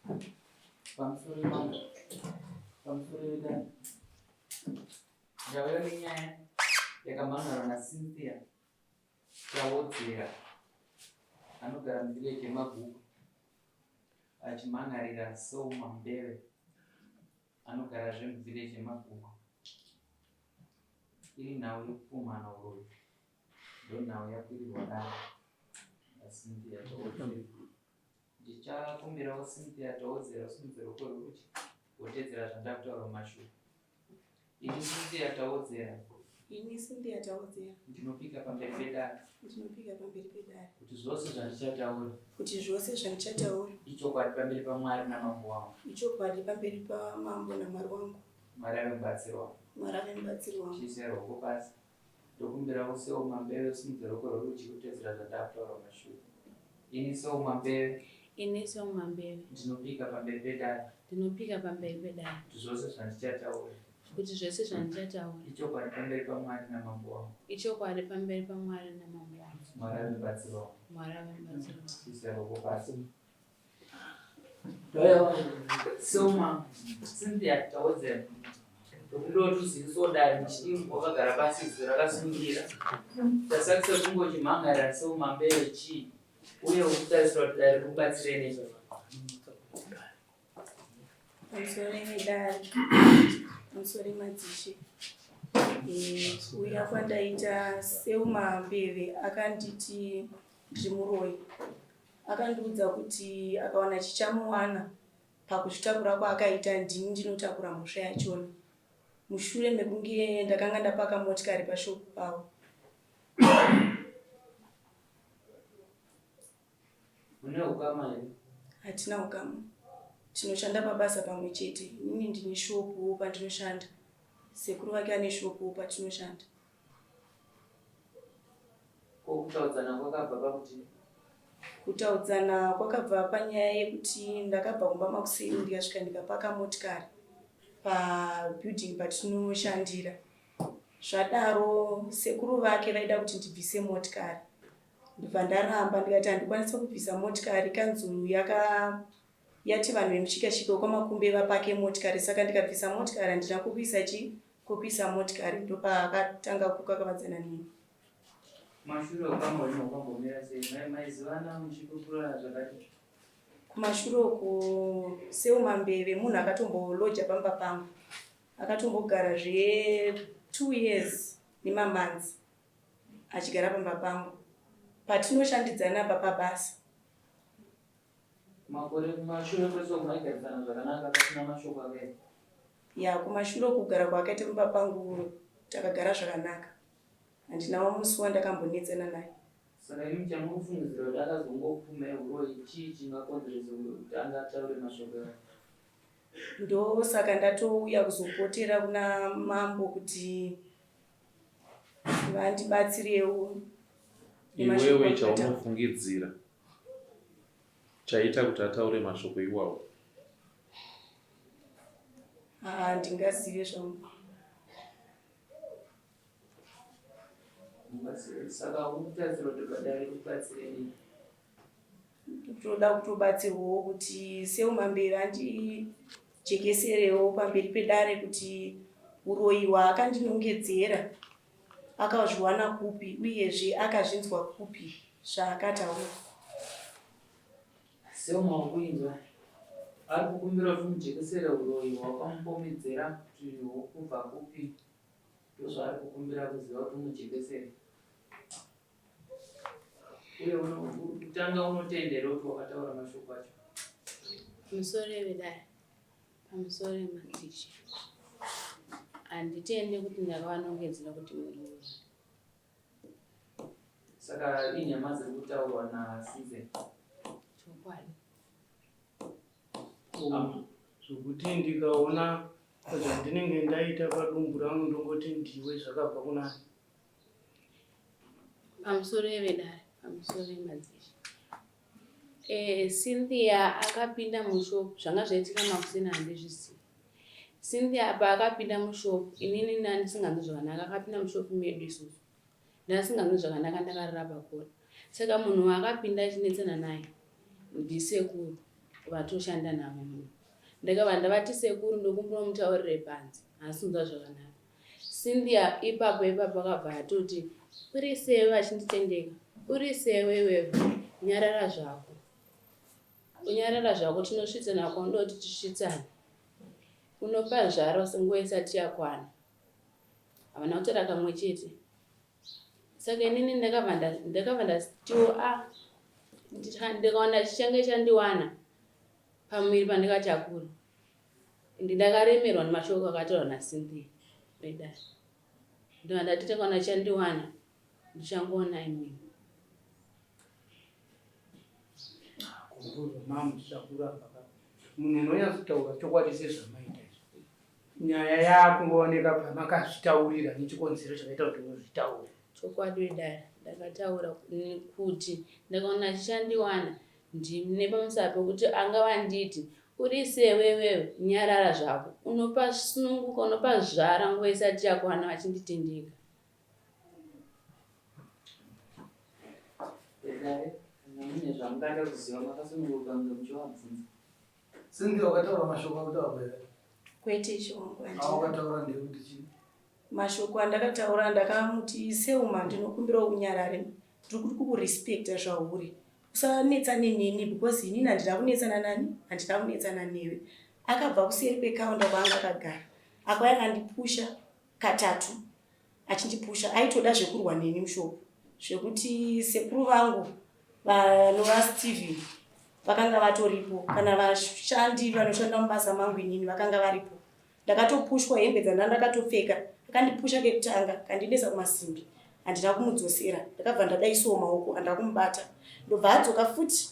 Pamusoro mambo. Pamusoro vedare. Ndauya nenyaya yakamhan'arwa naCynthia Chawodzera anogara muvillage yeMaguku achimhan'arira Selma Mbeve anogarazve muvillage yeMaguku. Iri nhau yekupumhana uroyi ndonhau yakwirirwa dare naCynthia Chawodzera. Ndichakumbirawo Cynthia Tawodzera usimudze ruoko rwerudyi wotedzera zvandakutaura mumashure. Ini Cynthia Tawodzera. Ini Cynthia Tawodzera. Ndinopika pamberi pedare. Ndinopika pamberi pedare. Kuti zvose zvandichataura. Kuti zvose zvandichataura. Ichokwadi pamberi paMwari namambo wangu. Ichokwadi pamberi pamambo naMwari wangu. Mwari ave mubatsiri wangu. Mwari ave mubatsiri wangu. Chiisai ruoko pasi. Ndokumbirawo Selma Mbeve usimudze ruoko rwerudyi kutedzera zvandakutaura kumashure. Ini Selma Mbeve. Ini Selma Mbeve. Ndinopika pamberi pedare. Ndinopika pamberi pedare. Kuti zvose zvandichataura. Kuti zvose zvandichataura. Ichokwadi pamberi paMwari namambo wangu. Ichokwadi pamberi paMwari namambo wangu. Mwari ave mubatsiri wangu. Mwari ave mubatsiri wangu. Isa ruoko pasi. Selma, Cynthia Tawodzera. Ndokuti dai muchidimbu wakagara pasi izwi rakasungira. Tasakisa kunge uchimhangarira Selma mbere chii uye ukutarisira kuti dare rikubatsire nei. Pamusoro vedare, pamusoro madzishe. Eh, Kuuya kwandaita Selma Mbeve akanditi ndiri muroyi. Akandiudza kuti akawana chichamuwana pakuzvitakura kwaakaita ndini ndinotakura mhosva yachona mushure mekunge ndakanga ndapaka motikari pashopu pavo. Mune ukama here? Hatina ukama. Tinoshanda pabasa pamwe chete. Inini ndine shopu pandinoshanda. Sekuru vake ane shopu patinoshanda. Ko kutaudzana kwakabva pakuti? Kutaudzana kwakabva panyaya yekuti ndakabva kumba makuseni ndikasvika ndikapaka motikari pabuilding patinoshandira. Zvadaro sekuru vake vaida kuti ndibvise motikari ndobva ndaramba ndikati handikwanise kubvisa motikari kanzuru yaka yati vanhu vemuchikashika wekwaMakumbe vapake motikari saka ndikabvisa motikari handina kukuisa chii Kupisa motikari ndopaakatanga kukakavadzana neni. Kumashure ukama hwenyu hwakambomira sei? Mai maizivana muchipupurana zvakadii? Kumashure uku Seumambeve munhu akatomboloja pamba pangu. Akatombogara zve two years nemamonths achigara pamba pangu. Patinoshandidzana apa pabasa. Makore kumashure kwese uku maigarisana zvakanaka pasina mashoko akaipa? Ya kumashure uku kugara kwaakaita pamba pangu takagara zvakanaka. Handina musi wandakambonetsana naye. Saka imi chamunofungidzira kuti akazongopumhe huroyi chii chingakonzerese kuti ange ataure mashoko iwayo? Ndosaka ndatouya kuzopotera kuna mambo kuti vandibatsirewo. Iwewe chaunofungidzira Chaita kuti ataure mashoko iwawo. Handingazive zvangu. Saka ukutarisira kuti badare rikubatsire nei? Toda kutobatsirwawo kuti seumamberi andijekeserewo pamberi pedare kuti uroyi hwaakandinongedzera Akazviwana kupi uyezve akazvinzwa kupi zvaakataura? Selma ukuinzwa ari kukumbira kuti umujekesere huroyi hwakamupomedzera kuti hwokubva kupi ndozvaari kukumbira kuziva kuti umujekesere uye kutanga unotendera kuti wakataura mashoko acho Musoro vedare. Pamusoro yemadzishe. Handitende kuti ndakavanongedzera kuti munhu uyu. Saka inyama dziri kutaurwa naSize. Chokwadi. Zvokuti ndikaona zvandinenge ndaita padumbu rangu ndongoti ndiwe zvakabva kunani. Pamusoro yevedare, pamusoro yemadzishe. Eh, Cynthia akapinda mushop zvanga zvaitika makuseni handizvizivi. Cynthia apa akapinda mushop inini ndandisinganzwi zvakanaka akapinda mushop medu isusu. Ndasinganzwi zvakanaka ndakarara pakona. Saka munhu waakapinda achinetsana naye ndisekuru. vatoshanda navo muno. Ndakabva ndavati sekuru ndokumbira mutaurire panze haasi kunzwa zvakanaka. Cynthia ipapo ipapo akabva atoti uri sewe vachinditendeka uri sewe iwewe nyarara zvako unyarara zvako tinosvitsana kwaunoti tisvitsane unopa zvaro nguva isati yakwana havana kutaura kamwe chete saka inini ndakabva ndatiwo a ah, ndikaona chichange chandiwana pamuviri pandikatakura Ende ndakaremerwa nemashoko akataurwa naCynthia vedare. Ndobva ndati takaona chandiwana ndichangoona imimi. Kundozvo mamu tichakuramba ka. Munhu unonyatsotaura chokwadi sezvamaita izvi. Nyaya yakungooneka pamakazvitaurira nechikonzero chakaita kuti muzvitaure. Chokwadi vedare ndakataura kuti ndakaona chichandiwana Ndine pamusana pekuti anga vanditi uri sewe iwewe nyarara zvako unopasununguka unopazvara nguva isati yakwana vachinditendeka. Vedare, kana mune zvamungada kuziva makasununguka kunge muchivabvunza. Cynthia wakataura mashoko akutaurwa here? Kwete ishe wangu handina. Awakataura ndeyekuti chii? Mashoko andakataura ndakamuti Selma ndinokumbirawo unyarare ndiri kuri kukurespecta zvauri usanetsane neni because inini handina kunetsana nani handina kunetsana newe akabva kuseri kwekaunda kwaanga akagara akauya akandipusha katatu achindipusha aitoda zvekurwa neni mushopu zvekuti sekuru vangu vanova Steven vakanga vatoripo kana vashandi vanoshanda mubasa mangu inini vakanga varipo Ndakatopushwa hembe dzandanga ndakatopfeka akandipusha kekutanga kandinetsa kumasimbi handina kumudzosera ndakabva ndadaisawo maoko handina kumubata ndobva adzoka futi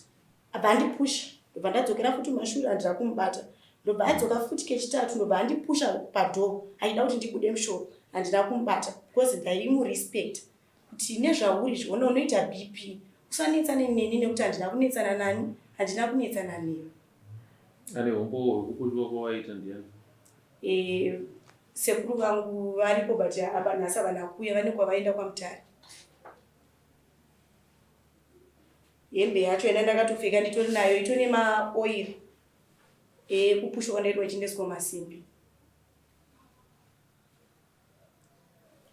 abva andipusha ndobva ndadzokera futi kumashure handina kumubata ndobva adzoka futi kechitatu ndobva andipusha padoor achida kuti ndibude mushop handina kumubata because ndaimurespect kuti nezvauri zviona unoita BP usanetsane neni nekuti handina kunetsana nani handina kunetsana newe. Ane humbowo hwekupushwa kwawaita ndiyani? Eh, sekuru vangu varipo but apa nhasi havana kuuya vane kwavaenda kwaMutare. Hembe yacho yanda ndakatopfeka nditori nayo itori nemaoil ekupushwa kwandaitwa ichiendeswa masimbi.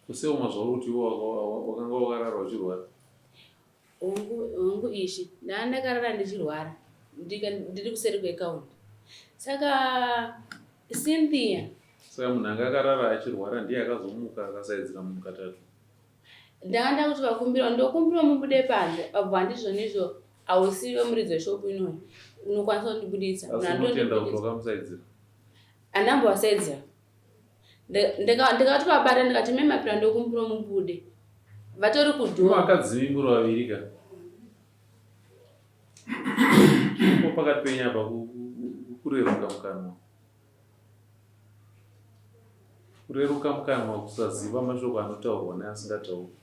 Kuseoma zvauri kuti iwe wakanga wakarara uchirwara. Hongu, hongu ishe, ndanga ndakarara ndichirwara ndiri kuseri kwekaundi. Saka Cynthia. Saka munhu anga akarara achirwara ndiye akazomuka akasaidzira munhu katatu. Ndanga ndakuti vakumbira ndokumbira mubude panze vabva handizvonizvo hausiwe muridzi weshopu inoyi unokwanisa kundibuditsa. Asi unotenda kuti wakamusaidzira? Andambovasaidzira. Ndikati vabata ndikati mai mapira ndokumbira mubude vatori kudhura. Vakadzi muri vaviri ka ko pakati penyu apa kureruka mukanwa kureruka mukanwa kusaziva mashoko anotaurwa neasingataurwi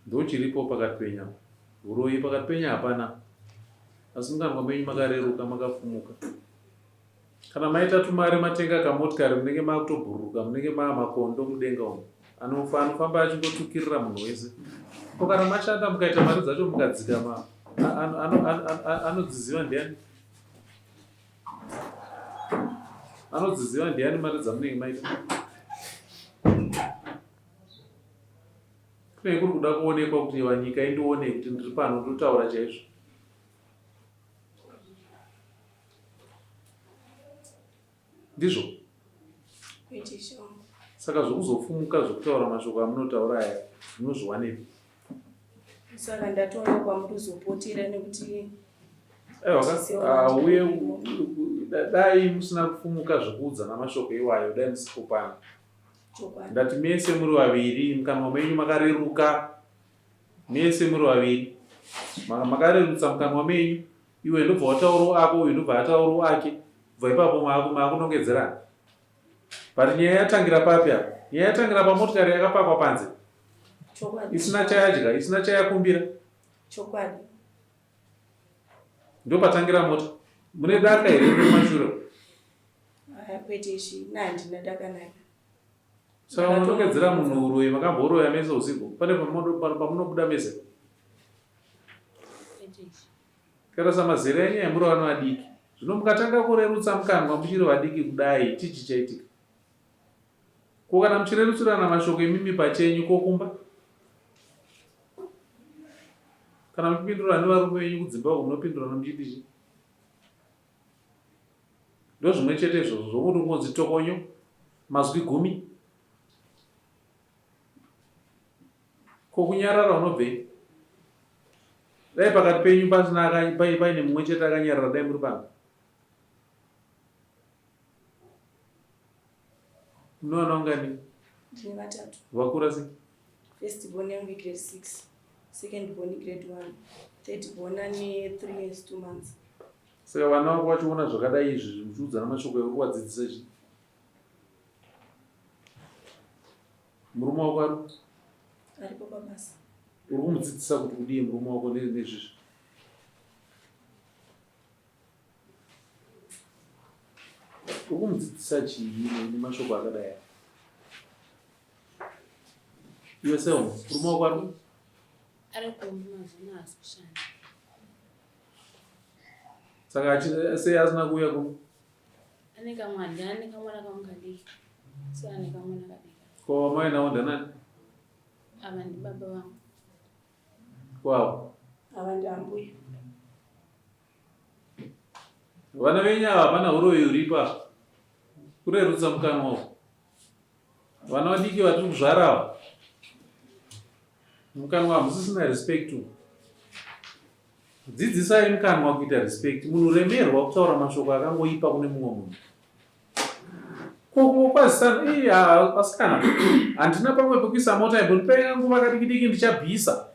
ndochiripo pakati penyu apa uroyi pakati penyu hapana asi mukanwa menyu makareruka makafumuka Kana maita tumari matenga kamotikari munenge makutobhururuka munenge maa makondo mudenga umu anofa anofamba achingotukirira munhu wese ko kana mashanda mukaita mari dzacho mukadzikama anodziziva ndiani anodziziva ndiani mari dzamunenge maita kunenge kuri kuda kuonekwa kuti vanyika indione kuti ndiri pano ndotaura chaizvo Ndizvo? Saka zvokuzofumuka zvokutaura mashoko amunotaura aya munozviwanepi? Saka ndatouya kwamuri kuzopotera nekuti Aiwa, uye dai musina kufumuka zvekuudzana mashoko iwayo dai musipo pano. Ndati mese muri vaviri mukanwa menyu makareruka. Mese muri vaviri makarerutsa mukanwa menyu iwe ndobva wataurawo ako uyu ndobva ataurawo ake kubva ipapo maakunongedzerana but nyaya yatangira papi apa nyaya yatangira pamotikari yakapakwa panze isina chayadya isina chayakumbira chokwadi ndopatangira mota mune daka here mumashure kwete izvi nahandina daka nayo Saka munotongedzera munhu uroyi makamboroya mese usiku pane pamunobuda mese. Tikatarisa mazera enyu aya muri vana vadiki. Zvino mukatanga kurerutsa mukanwa muchiri vadiki kudai chii chichaitika? Ko kana muchirerutsirana mashoko imimi pachenyu ko kumba? Kana muchipindurana nevarume venyu kudzimba uko munopindurana muchiti chii? Ndozvimwe chete izvozvo zvokuti ungonzi tokonyo mazwi gumi. Ko kunyarara unobvei? Dai pakati penyu pasina paine mumwe chete akanyarara dai muri pano. Unowana ungani? Ndine vatatu. Vakura sei? First born yangu grade 6, second born grade 1, third born ane 3 years 2 months. Saka vana vako vachiona zvakadai izvi muchiudzana mashoko ekuti wadzidzisa chii? Murume wako ari aripo pabasa. Uri kumudzidzisa kuti kudii murume wako nezvizvi? Uri kumudzidzisa chii nemashoko akadai? Iwe Selma, murume wako ari ari kumba mazuva haasi kushanda. Saka sei asina kuuya kuno? Ane kamwana, ane kamwana kangu kadiki. So ane kamwana kadiki. Ko mai nawo ndanani? Ava ndibaba vangu. Kwavo. Ava ndiambuya. Vana venyu ava hapana huroyi huripo apa. Kurerutsa mukanwa uku. Vana vadiki vatiri kuzvara ava. Mukanwa hamusisina respect uku. Dzidzisai mukanwa kuita respect. Munhu remerwa kutaura mashoko akangoipa kune mumwe munhu. Ko kungokwazisana ii asikana handina pamwe pekuisa mota imbondipai nguva kadiki diki ndichabvisa.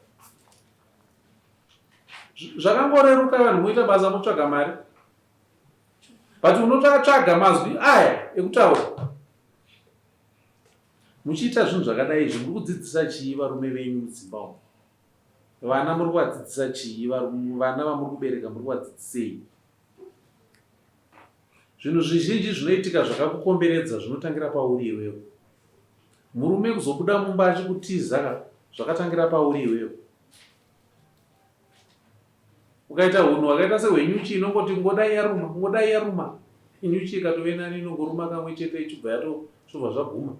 Zvakangoreruka vanhu moita basa motsvaga mari. But unotoatsvaga mazwi aya ekutaura. Muchiita zvinhu zvakadai izvi muri kudzidzisa chii varume venyu mudzimba umu? Vana muri kuvadzidzisa chii? Vana vamuri kubereka muri kuvadzidzisei? Zvinhu zvizhinji zvinoitika zvakakukomberedza zvinotangira pauri iwewe. Murume kuzobuda mumba achikutiza ka zvakatangira pauri iwewe. Ukaita hunhu hwakaita sehwenyuchi inongoti ngodai yaruma, ngodai yaruma. Nyuchi ikatove nani inongoruma kamwe chete ichibva yato zvobva zvaguma.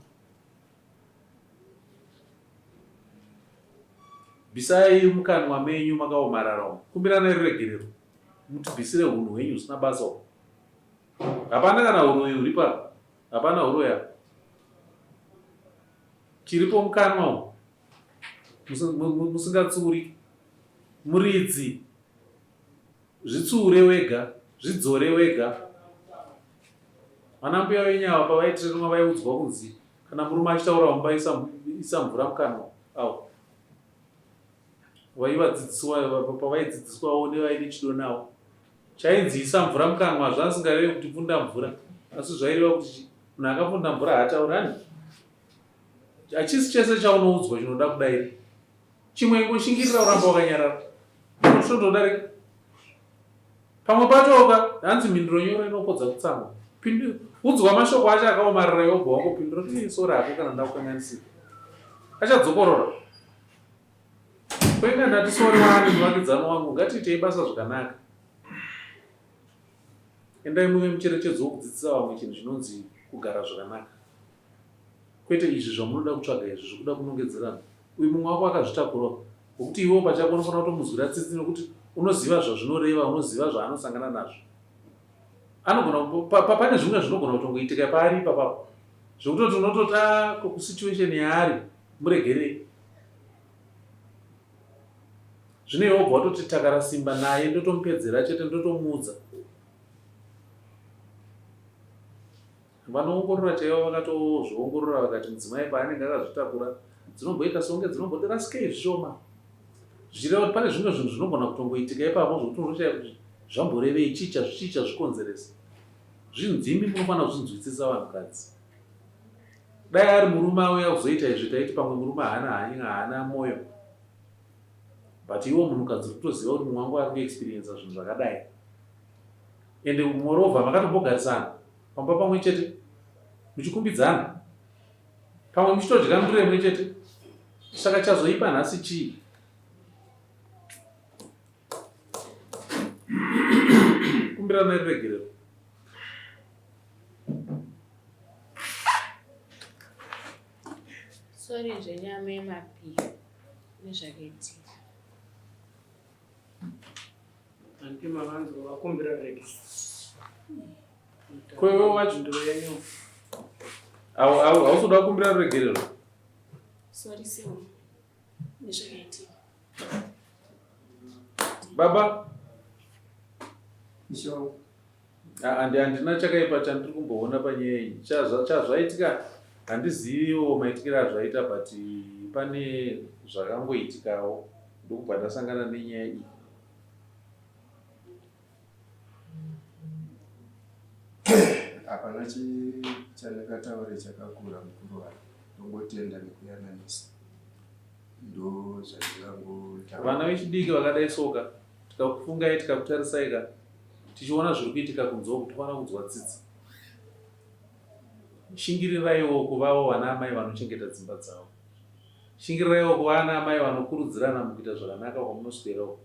Bvisai mukanwa menyu makaomarara umu. Kumbiranai ruregerero. Mutibvisire hunhu hwenyu husina basa umu. Hapana kana huroyi huri pa. Hapana huroyi apa. Chiripo mukanwa umu. Musingatsiuriki. Muridzi zvitsiure wega, zvidzore wega. Vana mbuya venyu ava pavaitirenwa vaiudzwa kunzi kana murume achitaura mumba isa, isa mvura mukanwa awo vaivadzidziswa pavaidzidziswawo nevaine chido nawo chainzi isa mvura mukanwa zvasingareve kuti pfunda mvura asi zvaireva kuti munhu akapfunda mvura haatauri ani hachisi chese chaunoudzwa chinoda kudaira chimwe ingoshingirira uramba wakanyarara unotodarika Pamwe pachoka hanzi mhinduro nyoro inopodza kutsamwa. Udzwa mashoko acho akaomarara iwe wobva wangopindura kuti sorry hako kana ndakukanganisira. Achadzokorora. Kwenga ndati sorry wani muvakidzani wangu ngatiitei basa zvakanaka. Endai muve mucherechedzo wokudzidzisa vamwe chinhu chinonzi kugara zvakanaka. Kwete izvi zvamunoda kutsvaga izvi zvekuda kunongedzerana. Uyu mumwe wako akazvitakura ngokuti iwewo pachako unofanira kutomunzwira tsitsi nokuti unoziva zvazvinoreva, unoziva zvaanosangana nazvo. Anogona pane zvimwe zvinogona kutongoitika paari ipapapo zvekutoti unototi ah, ko kusituation yaari muregerei. Zvino iwe wobva watoti takara simba naye ndotomupedzera chete ndotomuudza. Vanoongorora chaivo vakatozviongorora vakati mudzimai paanenge akazvitakura dzinomboita songe dzinomboti rasikei zvishoma zvichireva kuti pane zvimwe zvinhu zvinogona kutongoitika ipapo zvokuti unotoshaya kuti zvamborevei chii chazvichii chazvikonzeresa zvinhu ndimi munofanira kuzvinzwisisa vanhukadzi dai ari murume auya kuzoita izvi taiti pamwe murume haana hanya haana moyo but iwo munhukadzi uri kutoziva kuti mumwe wangu ari kuexperiensa zvinhu zvakadai ende moreover makatombogarisana pamba pamwe chete muchikumbidzana pamwe muchitodya ndiro imwe chete saka chazoipa nhasi chii? Kumbiranai ruregerero. Sorry zvenyama yemapiyo nezvakaitika. Anti mavanzwa vakumbira rege. Ko iwe wacho? Ndiro yenyu. Hausi kuda kukumbira ruregerero? Sorry Selma nezvakaitika. Baba, Ishe wangu. Handina chakaipa chandiri kumboona panyaya iyi. Chazvaitika handiziviwo maitikiro azvaita but pane zvakangoitikawo ndokubva ndasangana nenyaya iyi. Hapana chandingataure chakakura mukuru wangu. Ndongotenda nekuyananisa. Ndozvandingangotaura. Vana vechidiki vakadai soka tikakufungai tikakutarisai ka tichiona zviri kuitika kunze uku tofanira kunzwa tsitsi. Shingiriraiwo kuvawo vana amai vanochengeta dzimba dzavo. Shingiriraiwo kuva ana amai vanokurudzirana mukuita zvakanaka kwamunoswera uko.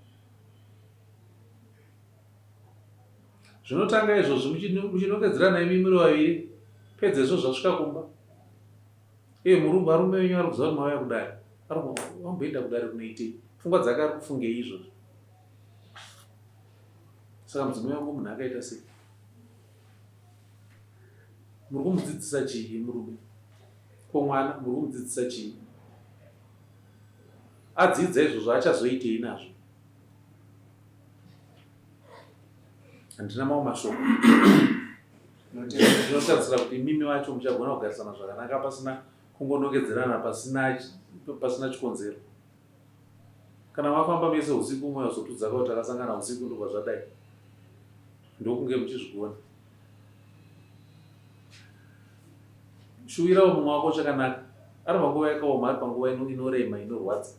Zvinotanga izvozvi muchinongedzerana imi muri vaviri pedzezvo zvasvika kumba. Iye murume varume venyu vari kuziva kuti mauya kudare. Ari vamboenda kudare kunoitei? Pfungwa dzake ari kufungei izvozvo? Saka mudzimai wangu munhu akaita sei? Muri kumudzidzisa chii murume? Ko mwana muri kumudzidzisa chii? Adzidza izvozvo achazoitei nazvo? Handina mamwe mashoko. Ndinotarisira kuti imimi vacho muchagona kugarisana zvakanaka pasina kungonongedzerana pasina pasina chikonzero. Kana mafamba mese usiku umwe azotudza kuti takasangana usiku ndobva zvadai. Ndokunge muchizvigona. Shuwirawo mumwe wako chakanaka. Ari panguva yakaoma, ari panguva inorema, inorwadza.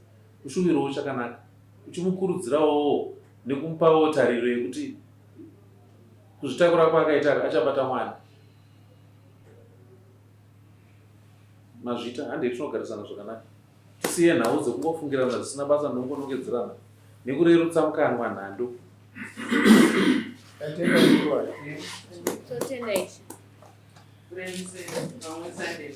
Ushuwirewo chakanaka. Uchimukurudzirawo nekumupawo tariro yekuti kuzvitakura kwaakaita achabata mwana. Mazvita, handei tinogarisana zvakanaka. Tisiye nhau dzekungofungirana zvisina basa nokungonongedzerana nekurerutsa mukanwa nhando. Totenda ishe. Friends, vamwe Sunday.